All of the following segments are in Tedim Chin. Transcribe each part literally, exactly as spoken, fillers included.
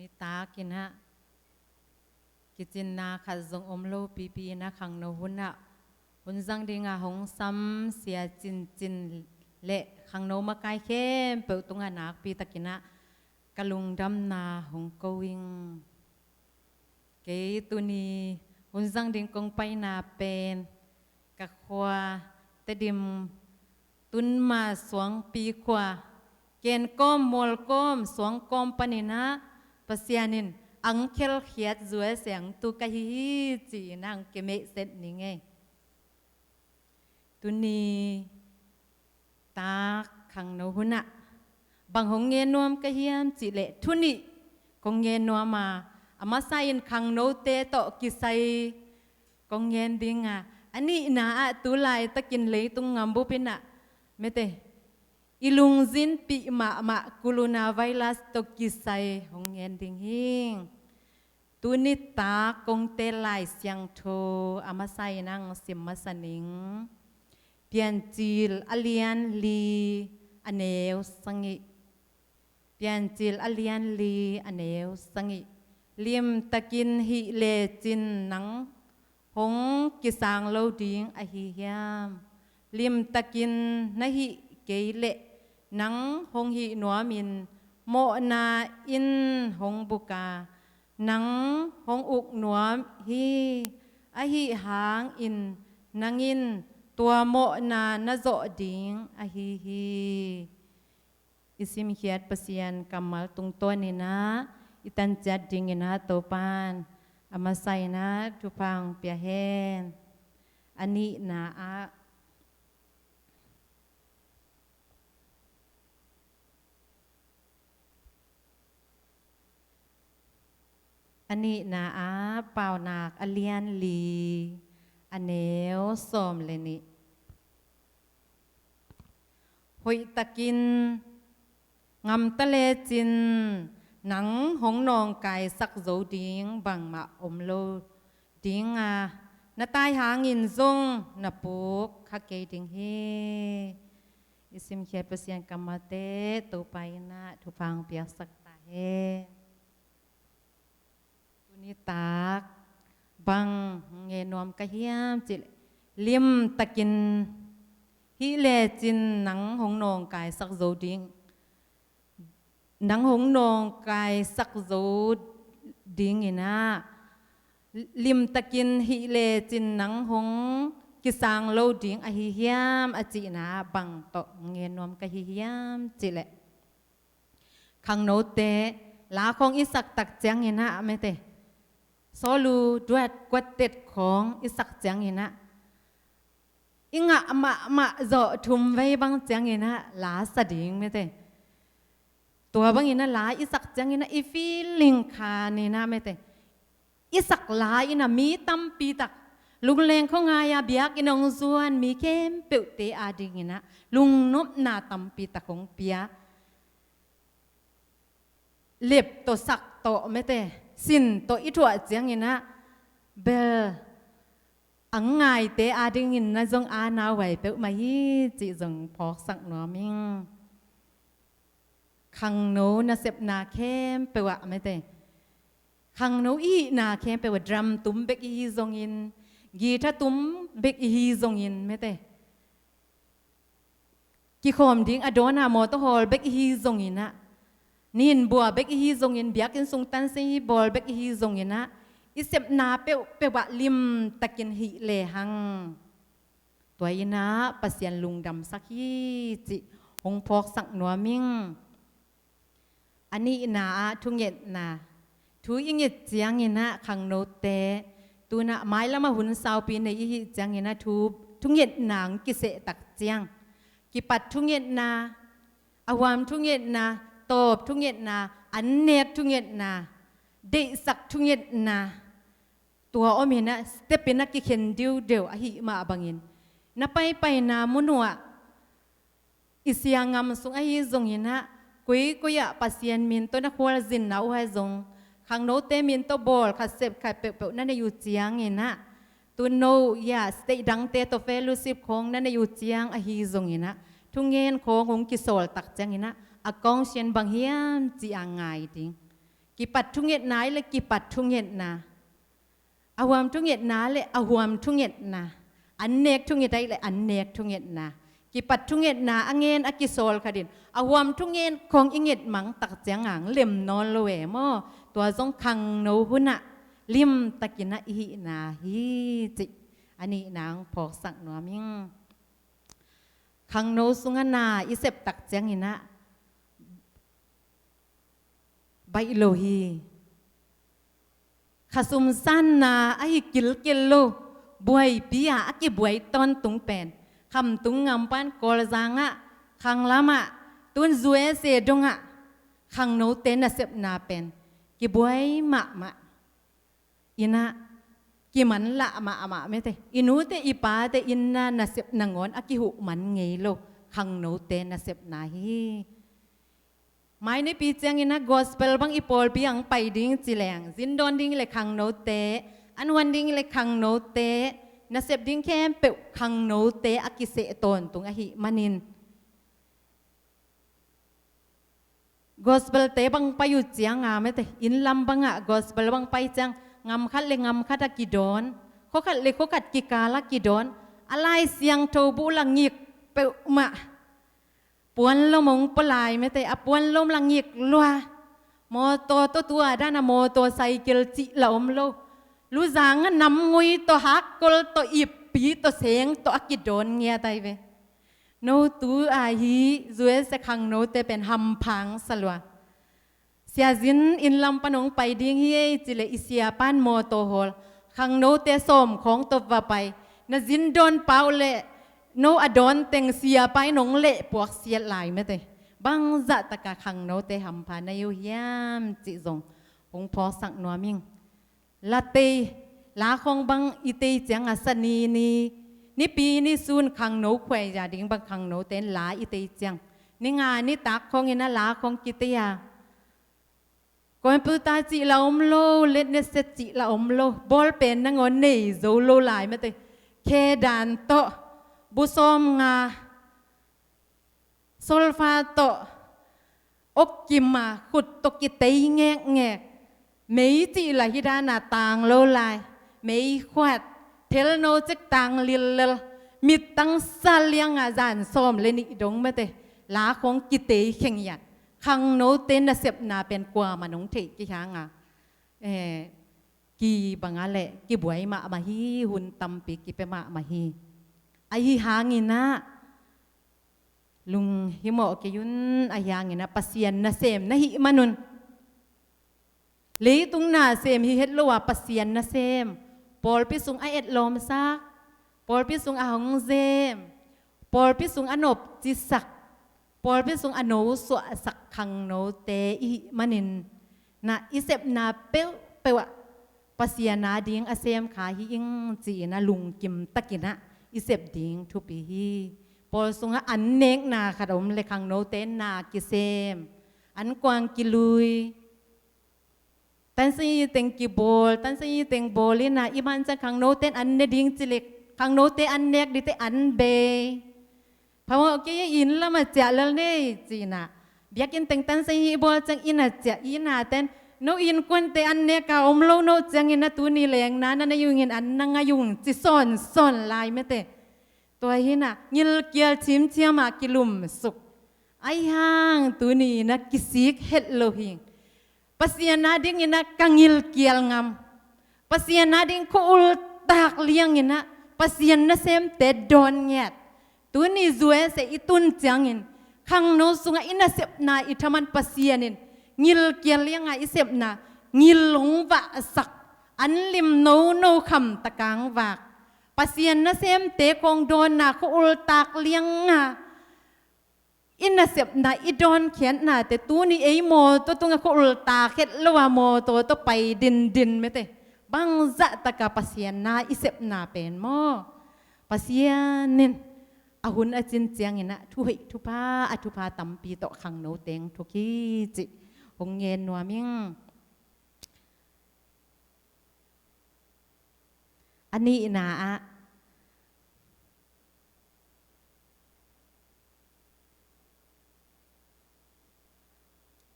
Nitak in ah kicinna khat zong om lo pipi in ah khangno hun ah hun zang ding a hong sam sia cincin le khangno makai khempeuh tungah nakpi takin ah ka lungdamna hong ko ing. Kei tuni hun zang ding kong paina pen ka khua Tedim Tunma Suangpi khua, Kenkawm Mualkawm Suangkawm panin ah Pasian in ang khelkhiat zual siangtu ka hi hi ci-in ang kemeh set ning ei. Tuni tak khangno hun ah bang hong ngen nuam ka hiam cih leh thu nih kong ngen nuam a, a masa in khangnote tawh kisai kong ngen ding a, a nihna ah tu laitakin leitung ngambup in ah mete i lungzinpih mahmah coronavirus tawh kisai hong ngen ding hi. Tuni tak kong tel Lai Siangtho a masa in ang sim masa ning. Piancil a lian li a neu sagih. Piancil a lian li a neu sagih. Limtakin hih lecin nang hong kisang lo ding ahi hiam? Limtakin na hih kei leh nang hong hih nuamin mawhna in hong buk a, nang hong uk nuam hi. Ahi hangin nang in tua mawhna na zawh ding ahi hi. I simkhiat Pasian kammal tungtawn in ah i tanciat ding in ah Topan a masa in ah thupha hong pia hen. A nihna ah A nihna ah Paunak a lian li a neu sawm le nih. Hoihtakin ngamta lecin nang hong nawngkaisak zo ding bangmah om lo ding a, na tai hangin zong na puk kha kei ding hi. I simkhiat Pasian kammalte Topa in ah thupha hong piaksak ta hen. Tuni tak bang ngen nuam ka hiam cih leh limtakin hih lecin nang hong nawngkaisak zo ding, nang hong nawngkaisak zo ding in ah limtakin hih lecin nang hong kisang lo ding ahi hiam a cihna bang tawh ngen nuam ka hi hiam cih leh khangnote la khawng i sak tak ciangin ah mete sawlu duat kuattet khawng i sak ciangin ah i ngah mahmah zawh thum vei bang ciangin ah la sa ding mete. Tua bangin ah la i sak ciangin ah i feeling khan in ah mete i sak lai in ah mi tampi tak lungleng khuangai a biakinn hong zuan mi khempeuhte adingin ah lungnopna tampi tak hong pia. Lep tawh sak tawh mete sin tawh i thuah ciangin ah bel a ngaite adingin na zong a nauai peuhmah hi cih zong phawksak nuam ing. Khangno nasepna khempeuh ah mete khangno i hihna khempeuh ah drum tum bek i hi zongin, guitar tum bek i hi zongin mete kikhawm ding a dawn a mawtaw hawl bek i hi zongin ah, nihin bua bek i hi zongin, biakinn sung tansei bawl bek i hi zongin ah, i sepna peuhpeuh ah limtakin hih lehang tua in ah Pasian lungdamsak hi cih hong phawksak nuam ing. A nihna ah thungetna. Thu i nget ciangin ah khangnote tu-in ah mailam ah hun saupi nei i hih ciangin ah thu thungetna hong kiseh tak ciang kipat thungetna, a huam thungetna, tawp thungetna, an nek thungetna, deihsak thungetna tua om in ah step in ah kikhen diudeu ahih mah bangin na paipaina mun uh ah i sia ngam sung ahi zongin ah, koikoi ah Pasian min tawh na khualzinna uh ahi zong, khangnote min tawh bawl khat sep khat peuhpeuh na nei uh ciangin ah, tu no ya state dangte tawh fellowship khawng na nei uh ciang ahi zongin ah, thungen khawng hong kisawl tak ciangin ah, a kawng sian bang hiam ci a ngai ding. Kipat thungetna ahih leh kipat thungetna. A huam thungetna leh a huam thungetna. An nek thunget ahih leh an nek thungetna. Kipat thungetna a ngen a kisawl khat in a huam thungen khawng i nget mang tak ciang ang lem nawn lo e maw. Tua zong khangno hunah limtakin ah i hihna hi cih a nihna ang phawksak nuam ing. Khangno sungah na i sep tak ciangin ah baih lo hi. Khasum sanna ahi kilkel lo, buaipi a a kibuai tawntung pen Khamtung ngampan Kawlzang ah, khanglam ah, tun U S A dong ah khangnote nasepna pen kibuai mahmah. Inn ah kimanlah mahmah mete. I nute i pate inn ah nasep nangawn a kihuh man ngei lo, khangnote nasepna hi. Mai nipi ciangin ah gospel bang i pawlpi ang pai ding ci leng, zin dawn ding leh khangnote, an huan ding leh khangnote, nasep ding khempeuh khangnote a kiseh tawntung ahih manin, gospel-te bang pai uh ciang a mete, inn lam bangah gospel bang pai ciang, ngam khat leh ngam khat a kidawn, khua khat leh khua khat kikal a kidawn, a Lai Siangtho bu la ngik peuhmah. Puanlom hong pua lai mete, a puanlom la ngik lua. Mawtaw tawh, tua dan a mawtaw, cycle cih la om lo. Luzang ah namngui tawh, hakkol tawh, ippi tawh, seng tawh a kidawn ngiat ai ve. No tu-a hih U S A khangnote pen hampha sa lua. Sia zin inn lam pan hong pai ding hi ei ci leh i siapa in mawtaw hawl, khangnote sawm khawng tawh va pai. Na zin dawn pah uh leh no a dawn teng siapa in hong leh puak siat lai mete. Bangzah taka khangnote hampha na hi uh hiam cih zong hong phawksak nuam ing. La tei, la khawng bang i tei ciang a, Sani ni, Nipi ni sun khangno khuai za ding bang khangnote in la i tei ciang, ni nga nitak khawngin a la khawng kitei a, computer cih la om lo, letnet set cih la om lo, ball pen nangawn nei zo lo lai mete. Khe dan tawh, bu sawm nga, solfa tawh, awk kim a, khut tawh kitei ngekngek. Mei cih la hih dan a tang lo lai. Mei khuat, thelno cek tang lillel. Mittang sa liang a zan sawm leh nih dong mete. La khawng kitei khengiat. Khangnote nasepna pen kuamah nong theih kihang a, eh, kibang a leh kibuai mahmah hi, hun tampi kipia mahmah hi. Ahi hangin ah, lunghimawh kei un, ahi hangin ah Pasian nasem na hih manun, leitung nasem hi het lo a Pasian nasem, pawlpi sung a etlawmsak, pawlpi sung a hong zem, pawlpi sung a nopcisak, pawlpi sung a nosuahsak khangnote i hih manin, na i sepna peuhpeuh ah Pasian a ding a sem kha hi ing ci-in a lungkim takin ah i sep ding thupi hi. Pawl sungah an nekna khat om leh khangnote na kisem, an kuang kilui, tansayi teng kibawl, tansayi teng bawl in ah i man ciang khangnote in an ne ding ci leh khangnote an nek dingte an bei. Phamawh kei a, inn lam a ciah lel nei ci-in ah, biakinn teng tansayi bawl ciang inn a ciah, inn a ten, no innkuante an nek a om lo no ciangin ah tuni lengna na nei ung in an na ngai ung ci sawnsawn lai mete. Tua hi-in ah ngilkial cimciam ah kilumsuk. Ahi hang tuni-in ah kisik het lo hi. Pasian a dingin ah ka ngilkial ngam, Pasian a ding khua-ul tak liangin ah Pasian nasemte dawn ngiat. Tuni U S A i tun ciangin khangno sungah i nasepna i thaman Pasian in ngilkial liang a i sepna ngil hong vahsak, an lim nono kham tak a hong vak. Pasian nasemte khawng dawnna khua-ul tak liang a i nasepna, i dawnkhiatnate tuni ei mawtaw tungah khua-ul tak het lo a mawtaw tawh pai dindin mete. Bangzah taka Pasian na i sepna pen maw, Pasian in a hun a cin ciangin ah thuhoih thupha, a thupha tampi tawh khangno teng thuk hi cih hong ngen nuam ing. A nihna ah,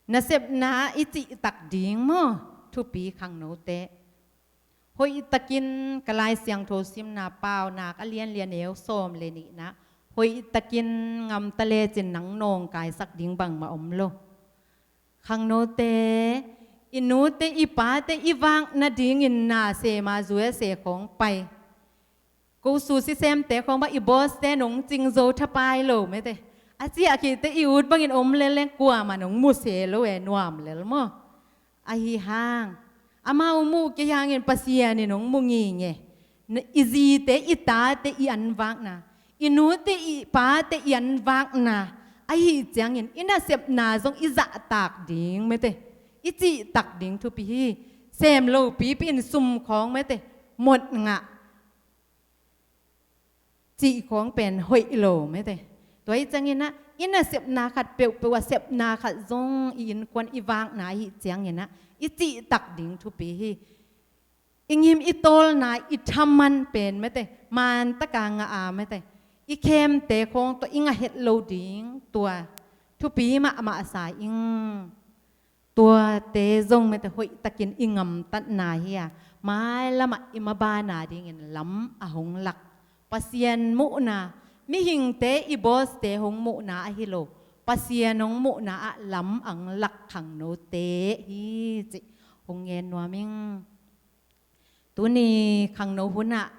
Nasepna i cihtak ding maw? Thupi khangnote. Hoihtakin ka Lai Siangtho simna Paunak a lianlian eu sawm le nihna, hoihtakin ngamta lecin nang nawngkaisak ding bangmah om lo. Khangnote, i nute i pate i vak nadingin na sema zuese khawng pai. Ko su sisemte khawng bang i bawste nong cingzo thapai lo mete. A ciah khite i ut bangin om leleng kuamah nong muse lo e nuam lel maw? Ahi hang amau muh kei hangin Pasian in hong mu nginge. I zite i tate i anvakna, i nute i pate i anvakna ahi ciangin i nasepna zong i zahtak ding mete, i cihtak ding thupi hi. Sem lo pipi in sum khawng mete, mot ngah cih khawng pen hoih lo mete. Tua hi cianginah i nasepna khat peuhpeuh a sepna khat zong i innkuan i vakna ahi cianginah i cihtak ding thupi hi. I ngim i tawlna i thaman pen mete, mantaka ngah a mete, i khemte khawng tawh i ngah het lo ding tua thupi mahmah sa ing. Tuate zong mete hoihtakin i ngamtatna hi a, mailamah i mabana dingin lam a hong lak. Pasian muhna, mihingte i bawste hong muhna ahi lo, Pasian hong muhna ah lam ang lak khangnote hi cih hong ngen nuam ing. Tuni khangno hunah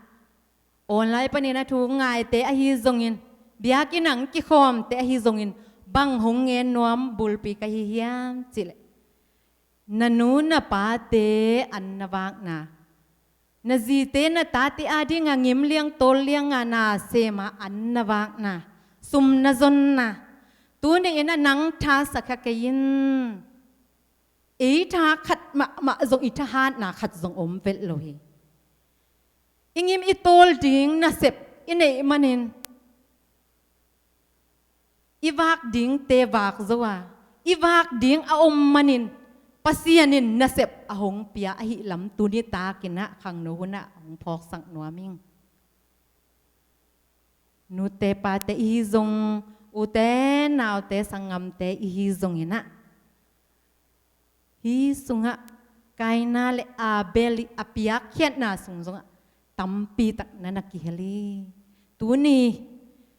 online panin a thu ngaite ahi zongin, biakinn ang kikhawmte ahi zongin, bang hong ngen nuam bulpi ka hi hiam cihleh, na nu na pate an na vakna, na zite na tate adinga ngim liang tawl lianga na sema an na vakna, sum na zonna, tuni in a nang tha sakha kei in. Ei tha khat mahmah zong i thahatna khat zong om velh lo hi. I ngim i tawl ding nasep i neih manin i vak dingte vak zo a, i vak ding a om manin Pasian in nasep a hong pia ahi lam tuni takinah khangno hunah hong phawksak nuam ing. Nute pate ihi zong, ute naute sanggamte ihi zonginah, hih sungah Kaina le Abel i a piakkhiatna sung zongah tampitak na na kihel hi. Tuni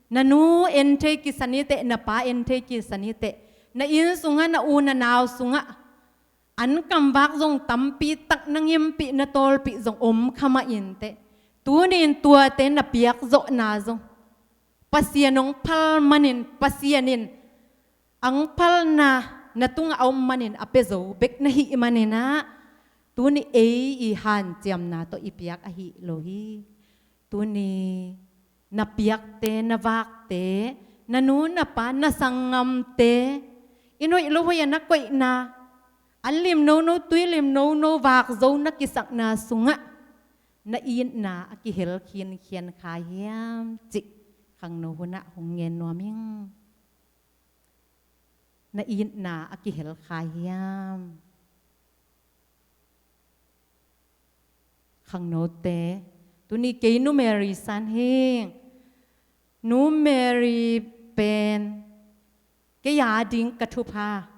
na nu en thei kisa ni teh, na pa en thei kisa ni teh, na inn sungah na u na nau sungah an kamvak zong tampitak na ngimpih na tawlpih zong om kha mah inteh. Tuni in tuate na piakzawhna zong Pasian hong phal manin, Pasian in ang phalna na tungah a om manin a pia zo bek na hih maninah, tuni ei i hanciamna tawh i piak ahi lo hi. Tuni na piakte, na vakte, na nu na pa, na sanggamte, i noih lo hoih a na koihna, an lim nono, tui lim nono, vak zo na kisakna sungah na itna a kihel khinkhian kha hiam cih khangno hunah hong ngen nuam ing. Na itna a kihel kha hiam? Khangnote, tuni kei Nu Mary San hi ing. Nu Mary pen kei a ding ka thupha,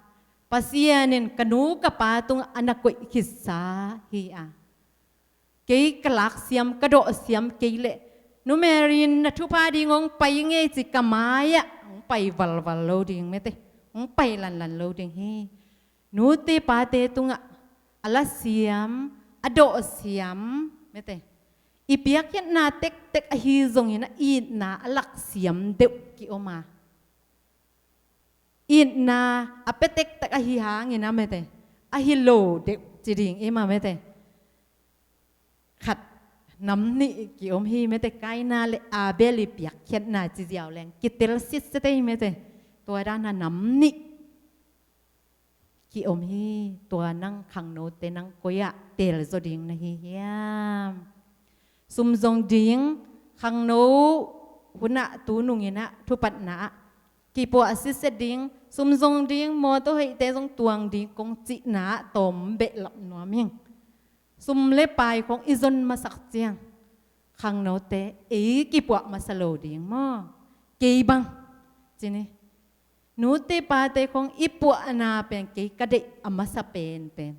Pasian in ka nu ka pa tungah a na koih khitsa hi a, kei ka laksiam, ka dawhsiam kei leh Nu Mary in na thupha ding hong pai ngei ci ka mai-ah hong pai valval lo ding mete, hong pai lanlan lo ding hi. Nute pate tungah a lasiam, a dawhsiam mete, i piakkhiatna tektek ahi zongin a itna a laksiam deuh kiom a, itna a pia tektek ahi hangin a mete, ahi lo deuh ci ding i ma mete. Khat nam nih kiom hi mete, Kaina le Abel i piakkhiatna ci ziau leng kitel sitset ei mete. Tua dana nam nih kiom hi. Tua nang khangnote nang koi-ah telzaw ding na hi hiam? Sum zong ding, khangno hunah tu nunginah thupatna ah kipuah sitset ding, sum zong ding, mawtaw hoihte zong tuang ding kong cihna ah tawm behlap nuam ing. Sum le pai khawng i zon masak ciang khangnote ei kipuah masa lo ding maw? Kei bang ci ni. Nute pate khong i puahna pen kei ka deih a masa penpen.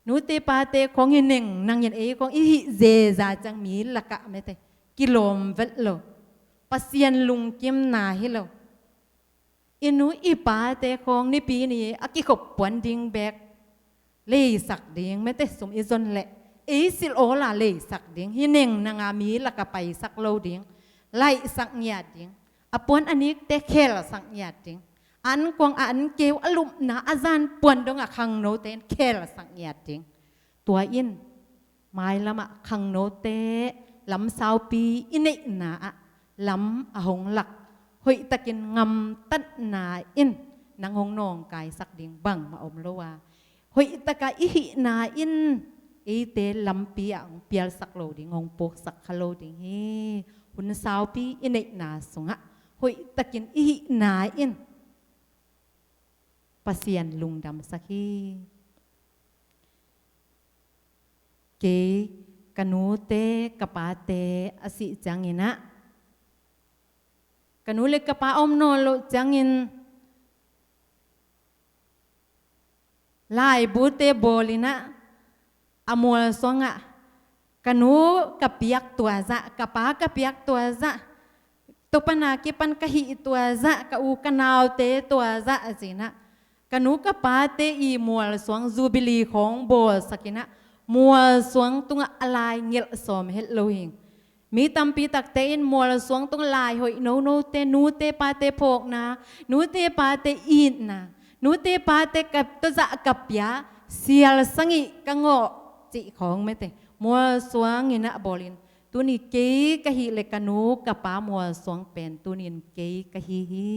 Nute pate khong i neng nangin ei khong i hih zeza ciang mi lakah mete kilawm vet lo. Pasian lungkimna hi lo. I nu i pate khong nipi ni a kikhop puan ding bek leisak ding, mete sum i zon leh ei silh awla leisak ding, hi neng nanga mi laka paisak lo ding, laihsak ngiat ding, a puan a nikte khelsak ngiat ding, an kuang a an keu a lupna a zan puan donga khangnote in khelsak ngiat ding. Tua in mailamah khangnote lam saupi i neihna ah lam a hong lak hoihtakin ngamtatna in nang hong nawngkaisak ding bangmah om lo a, hoihtaka i hihna in eite lampi ah hong pialsak lo ding, hong puksak kha lo ding hi. Hun saupi i neihna sungah hoihtakin i hihna in Pasian lungdamsak hi. Kei ka nute ka pate a sih cianginah, ka nu le ka pa om nawn loh ciangin laibute bawlinah a mualsuangah ka nu ka piak tuazah, ka pa ka piak tuazah, tupana kipan ka hih tuazah, ka u ka naute tuazah a cinah, ka nu ka pate i mualsuang zubili khawng bawlsakinah mualsuang tungah a lai ngelh sawm het lo hing. Mi tampi takte in mualsuang tung lai hoih nonote, nute pate phawkna, nute pate itna, nute pate ka tawzah ka pia, sial sangih ka ngawh cih khawng mete mualsuang inah bawlin, tuni kei ka hih le ka nu ka pa mualsuang pen tunin kei ka hi hi.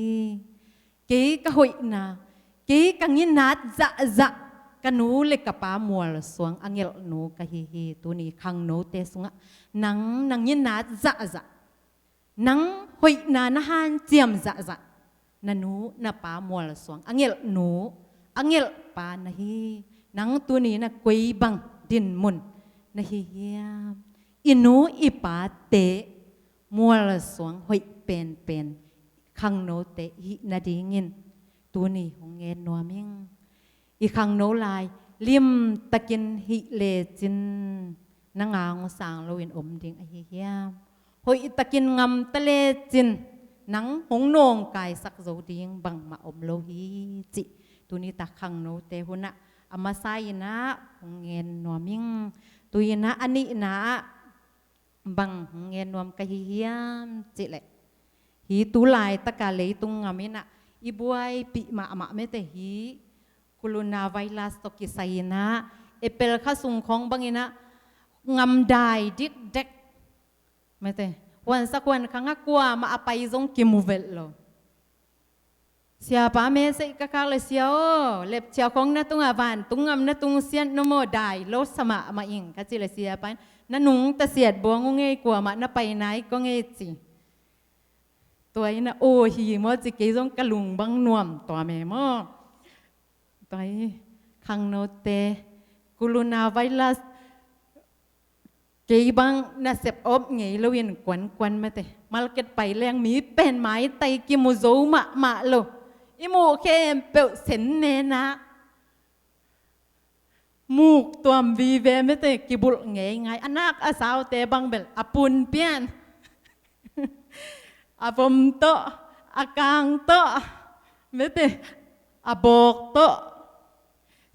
Kei ka hoihna, kei ka nginat zahzah ka nu le ka pa mualsuang a ngelhnu ka hi hi. Tuni khangnote sungah nang na nginat zahzah, nang hoihna na hanciam zahzah na nu na pa mualsuang a ngelhnu a ngelhpa na hi. Nang tuni na koi bang dinmun na hi hiam? I nu i pate mualsuang hoih penpen khangnote hih nadingin tuni hong ngen nuam ing. I khangno lai limtakin hih lecin na ngang sang loin om ding ahi hiam? Hoihtakin ngamta lecin nang hong nawngkaisak zo ding bangmah om lo hi cih tuni tak khangnote hunah a masa inah hong ngen nuam ing. Tu inah a nihna ah bang hong ngen nuam ka hi hiam cihleh, hi tu laitaka leitung ngam inah i buaipih mahmah mete hi. Coronavirus tawh kisai inah April kha sung khawng bang inah ngamdai dikdek mete, huansak huankhang a kuamah a pai zong kimu velh lo. Siapa message ka khak le, sia aw, lepchia khawng na tungah vantung ngam na tung sian na maw, dai lo sa mahmah ing ka cih le, siapa in na nungta siat buang uh ngei, kuamah na pai nai kong ei ci. Tua inah aw hi maw ci, kei zong ka lung bang nuam tua me maw. Tua hi khangnote, coronavirus kei bang nasep op ngei loin kuankuan mete, market pai leng mi pen maitai kimu zo mahmah lo. I muh khempeuh sen nena muk tuam vive mete, kibulh ngeingai. A nak a saute bang bel a pun pian, a vom tawh, a kang tawh mete, a bawk tawh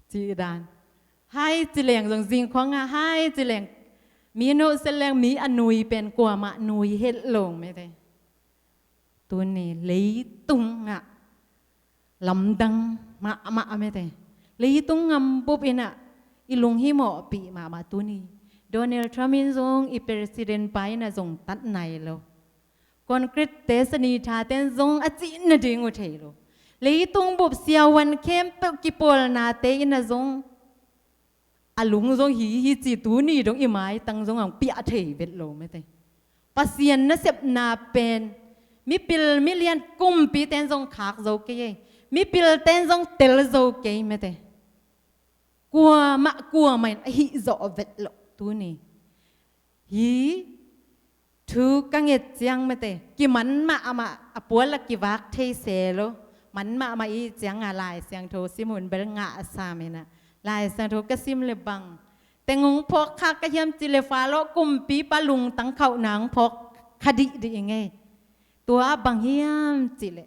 cih dan. Hai ci leng zong zingkhuanga hai ci leng, mi nohset leng mi a nui pen kuamah nui het lo mete. Tuni leitungah lamdang mahmah mete, leitung ngam bup inah i lunghimawhpih mahmah. Tuni Donald Trump in zong i president pa inah zong tat nai lo. Concrete te, sani tha ten zong a cih nading uh thei lo. Leitung bup siavuan khempeuh kipawlnate inah zong a lung zong hi hi ci, tuni dong i maitang zong ang piah thei vet lo mete. Pasian nasepna pen mipil milian kumpi ten zong khak zo kei ei. Mipil ten zong tel zo kei mete. Kuamah kuamah in a hih zawh vet lo tuni. Hi thu ka nget ciang mete, kiman mahmah, a pual a kivak thei se lo. man mahmah i cianga Lai Siangtho sim hun bel ngah a sam inah, Lai Siangtho ka sim le bang teng hong phawk khak ka hiam cih le Faro kumpipa lungtang khauhna hong phawk kha dihdih i ngei. Tua bang hiam cih le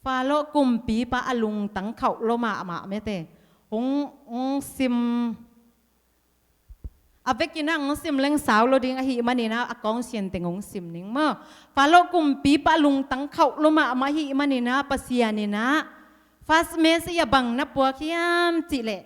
Faro kumpipa a lungtang khauh lo mahmah mete. Hong, hong sim a vekin ah hong sim leng sau lo ding ahih maninah a kawng sianteng hong sim ning maw. Faro kumpipa lungtang khauh lo mahmah ahih maninah Pasian inah first message a bang na puak hiam cih leh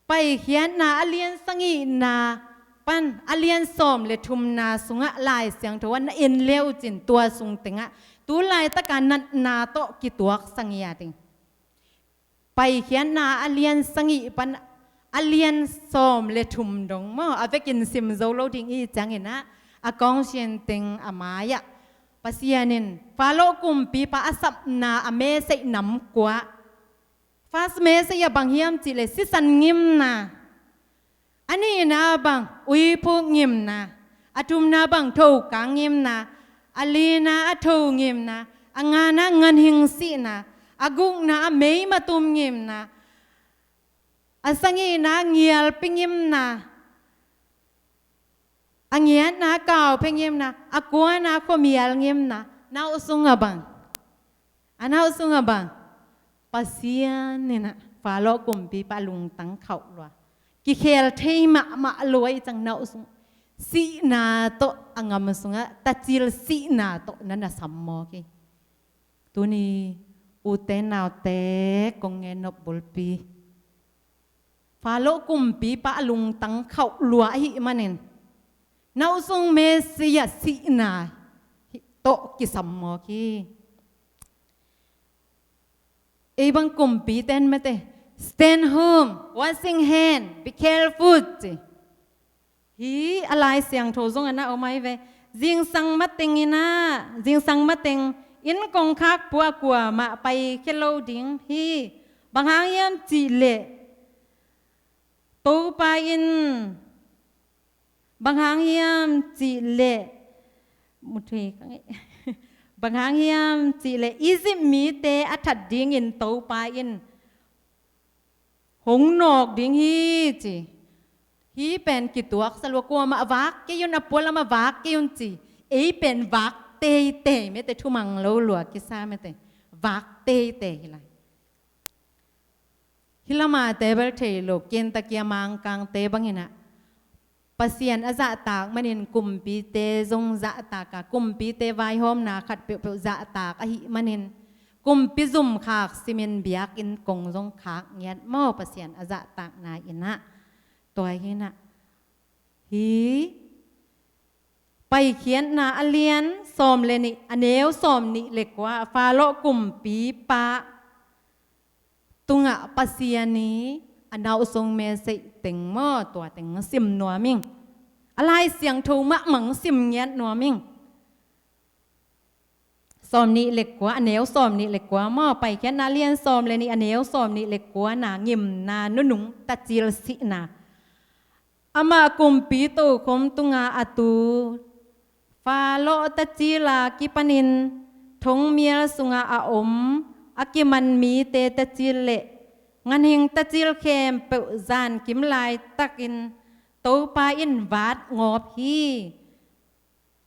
Paikhiatna a lian sagihna pan a lian sawm le thumna sungah Lai Siangtho ah na en le uh cin tua sung tengah tu laitaka natna tawh kituak sangia ding. Paikhiatna a lian sagih pan a lian sawm le thum dong maw a vekin sim zo lo ding i cianginah a kawng sianteng a mai-ah Pasian in Faro kumpipa a sapna a message nam kua. First message a bang hiam cih le sisan ngimna. A nihna bang uiphuk ngimna. A thumna bang thoka ngimna. A lina a tho ngimna. A ngana ganhing sihna. A gukna a meimatum ngimna. A sagihna ngialpi ngimna. A ngiatna kauphia ngimna, a kuana khuamial ngimna, nauh sung a bang. A nauh sung a bang. Pasian inah Faro kumpipa lungtang khauh lua. Kikhel thei mahmah lua i cang nauh sung. Sihna tawh a ngam sungah tacil sihna tawh na na sam mawk hi. Tuni ute naute kong ngen nop bulpi. Faro kumpipa a lungtang khauh lua ahih manin nauh sung Messiah sihna tawh kisam mawk hi. Ei bang kumpiten mete, "Stay home, washing hand, be careful," ci. Hi a Lai Siangtho zong a na om ai ve. Zingsang mateng inah, zingsang mateng inn kongkhak pua kuamah paikhia lo ding hi. Bang hang hiam cih leh Topa in, bang hang hiam cih leh, mu thei ka ngei. Bang hang hiam cih leh Egypt mite a that dingin Topa in hong nawk ding hi ci. Hih pen kituak sa lua, kuamah vak kei un, a pualam a vak kei un ci. Ei pen vak teitei mete, thumang lo lua kisa mete. Vak teitei hi lai. Hih lamate bel thei lo, Kentucky a Mangkangte bang inah Pasian a zahtak manin kumpite zong zahtak a, kumpite vaihawmna khat peuhpeuh zahtak ahih manin kumpi zum khak simin biakinn kong zong khak ngiat maw, Pasian a zahtakna inah. Tua hi inah hi Paikhiatna a lian sawm le nih, a neu sawm nih le kua, Faro kumpipa tungah Pasian i a nauh sung message teng maw, tua teng sim nuam ing. A Lai Siangtho mahmah sim ngiat nuam ing. Sawm nih le kua, a neu sawm nih le kua maw, Paikhiatna lian sawm le nih, a neu sawm nih le kua na ngimna, nunung tacil sihna. Amah kumpi tokhom tunga a tu Faro tacil a kipanin thongmial sungah a om a kiman mite tacil le ganhing tacil khempeuh zankim laitakin Topa in vat ngawp hi.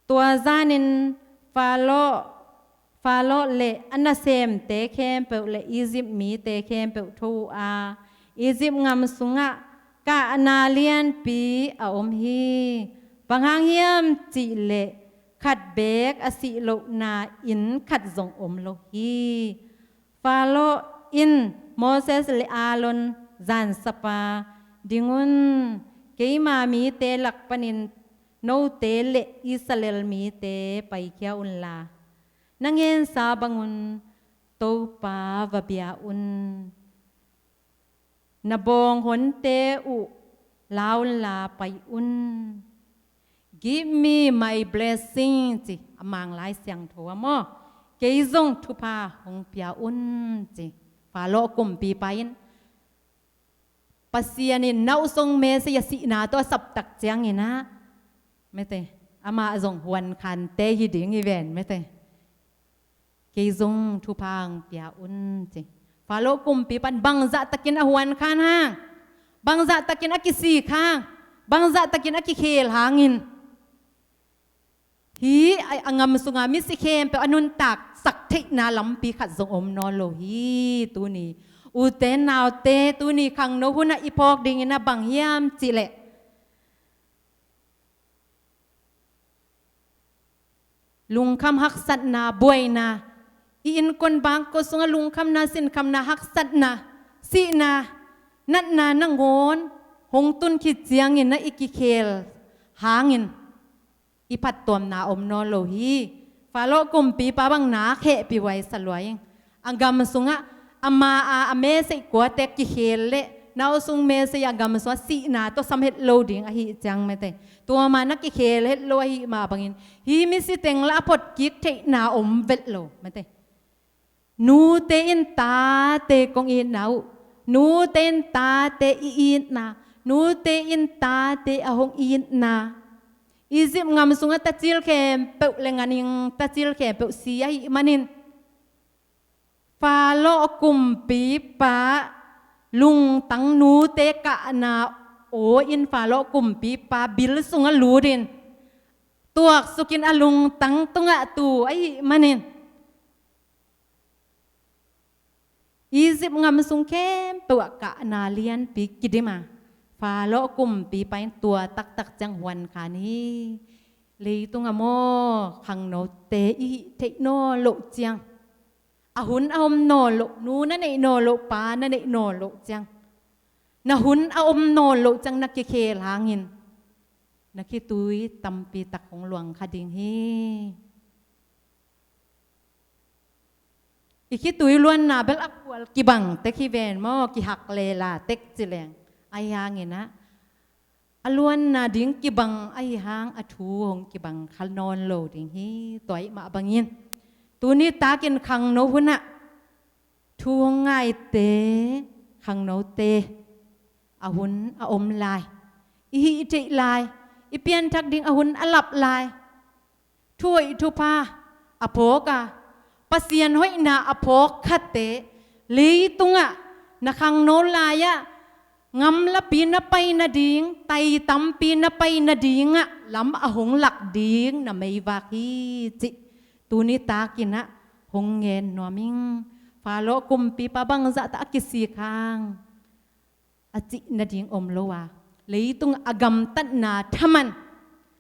Tua zanin Faro, Faro le a nasemte khempeuh le Egypt mite khempeuh tho uh a, Egypt gam sungah kahna lianpi a om hi. Bang hang hiam cih leh khat beek a sih lohna inn khat zong om lo hi. Faro in Moses le Aaron zansapa, "Ding un, keima mite lak panin note le Israel mite paikhia unla, na ngensa bangun Topa va bia un. Na bawnghonte uh la unla pai un. Give me my blessing," ci a Mang Lai Siangtho ah maw. "Kei zong thupha hong pia un," ci. Faro kumpipa in Pasian in nauhsong Messiah sihna tawh a saptak ciangin ah, mete, amah zong huankhante hi ding hi ven, mete. Kei zong thupha hong pia un ci. Faro kumpipa in bangzah takin a huan khan hang, bangzah takin a kisik hang, bangzah takin a kikhel hangin, hih a, a gam sunga misi khempeuh a nuntak sak theihna lampi khat zong om nawn lo hi. Tuni ute naute, tuni khangno hunah i phawk dingin a bang hiam cihleh, lungkham haksatna, buaina, i innkuan bangkua sungah lungkhamna, sinkhamna, haksatna, sihna, natna nangawn hong tun khit ciangin na i kikhel hangin i phattuamna om nawn lo hi. Faro kumpipa bang nak hehpih huai sa lua ing. A gam sungah ama a, a meseih kuate kikhel leh, nausung meseih a gam sungah sihna tawh sam het lo ding ahih ciang mate, tua ma na kikhel het lo ahih mah bangin hih misi teng lah a photkik theihna om vet lo mate. Nute in tate kong itna uh, nute in tate i itna, nute in tate a hong itna. Egypt gam sungah tacil khempeuh le ganhing tacil khempeuh si ahih manin, Faro kumpipa lungtang, nute kahna aw in Faro kumpipa bil sungah lutin tuaksukin a lungtang tungah tu ahih manin, Egypt gam sung khempeuh ah kahna lianpi kidim a, Faro kumpipa in tua taktak ciang huan khan hi. Leitungah maw, khangnote i hih theih nawn loh ciang, a hun a om nawn loh, nu na neih nawn loh, pa na neih nawn loh ciang, na hun a om nawn loh ciang na kikhel hangin na khitui tampi tak hong luang kha ding hi. I khitui luanna bel a khual kibang tek hi ven maw, kihak lela tek ci leng. Ahi hangin ah, a luanna ding kibang ahi hang a thu hong kibang kha nawn lo ding hi. Tua ahih mah bangin tuni takin khangno hunah thu hong ngaite, khangnote, a hun a om lai, i hih theih lai, i pianthak ding a hun a lap lai, thu hoih thupha a phawk a, Pasian hoihna a phawk khate, leitungah na khangno lai-ah gamlapi na pai nading, tai tampi na pai nadingah lam a hong lak ding na meivak hi cih tuni takin ah hong gen nuam ing. Faro kumpipa bangzah tak a kisik hang a cih nading om lo a, leitung a gamtatna thaman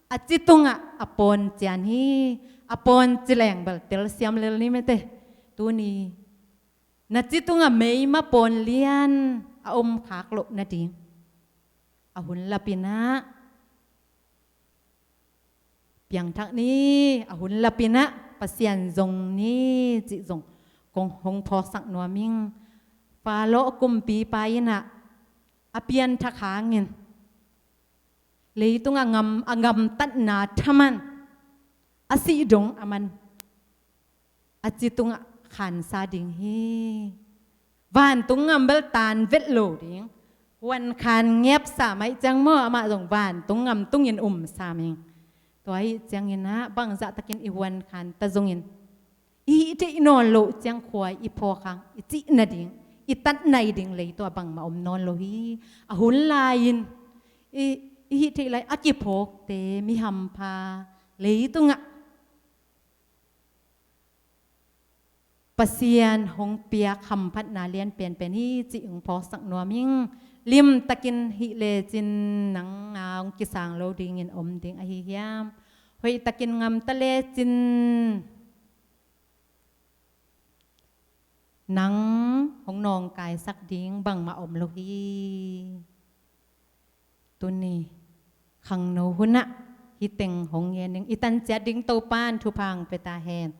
a ci tungah a pawn cian hi. A pawn ci leng bel telsiam lel ni mate. Tuni na ci tungah meima pawn lian a om khak loh nading, a hun lapin ah piangthak ni, a hun lapin ah Pasian zong ni cih zong kong hong phawksak nuam ing. Faro kumpipa in ah a pianthak hangin leitung a gam, a gamtatna thaman a sih dong a man a ci tungah khansa ding hi. Vantung gam bel tan vet lo ding. Huan khan ngepsa mai ciang maw, amah zong vantung gam tungin umsa ming. Tua ahih ciangin ah bangzah takin i huan khan ta zongin, i hih theih nawn loh ciang khua i phawk hang i cih nading, i tat nai ding leitung ah bangmah om nawn lo hi. A hun lai-in i, i hih theih lai a kiphawkte mi hampha leitungah Pasian hong piak hamphatna lian penpen hi cih hong phawksak nuam ing. Limtakin hih lecin nang a hong kisang lo dingin om ding ahi hiam? Hoihtakin gamta lecin nang hong nawngkaisak ding bangmah om lo hi. Tuni khangno hunah hih teng hong gen ning. I tan ciat ding Topa'n thupha hong pia ta hen.